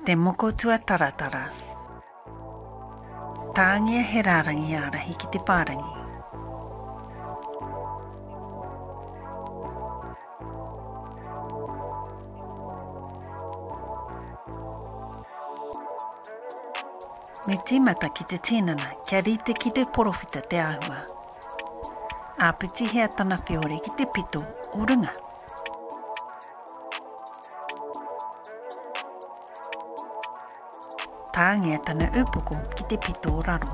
Te moko tuataratara. Tāngia he rārangi ārahi ki te whārangi. Me tīmata ki te tinana kia rite ki te porowhita te āhua. Āpitihia tana whiore ki te pito o runga. Tāngia tana upoko ki te pito o raro.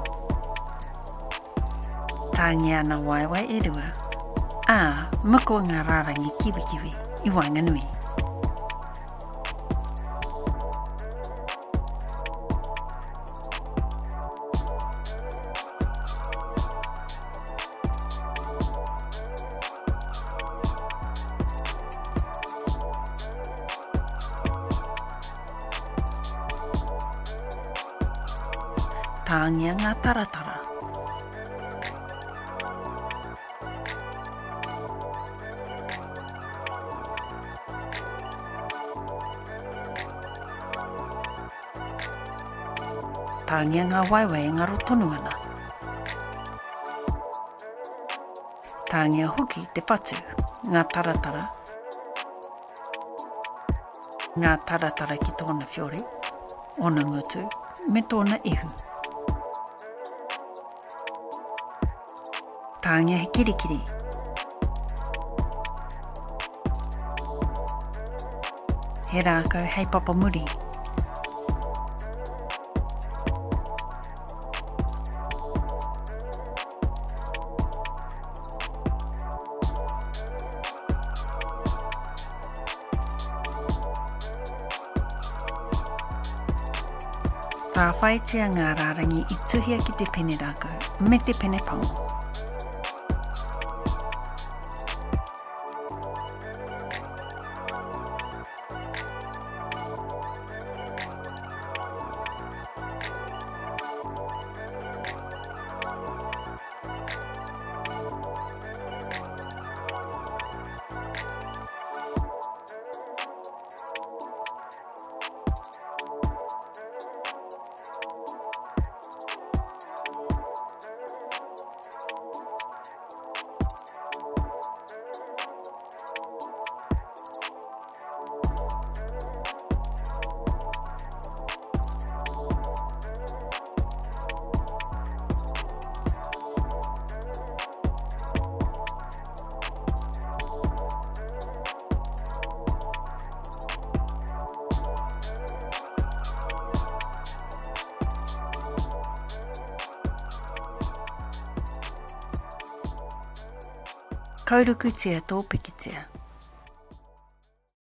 Tāngia ana waewae e rua, ā, mukua ngā rārangi kiwikiwi i waenganui. Tāngia ngā taratara. Tāngia ngā waewae e ngaro tonu ana. Tāngia hoki te whatu, ngā taratara, ngā taratara ki tōna whiore, ōna ngutu, me tōna ihu. Tāngia he kirikiri. He rākau hei papamuri. Tāwhaitia ngā rārangi i tuhia ki te pene rākau me te pene pango. Kaurukutia tō pikitia.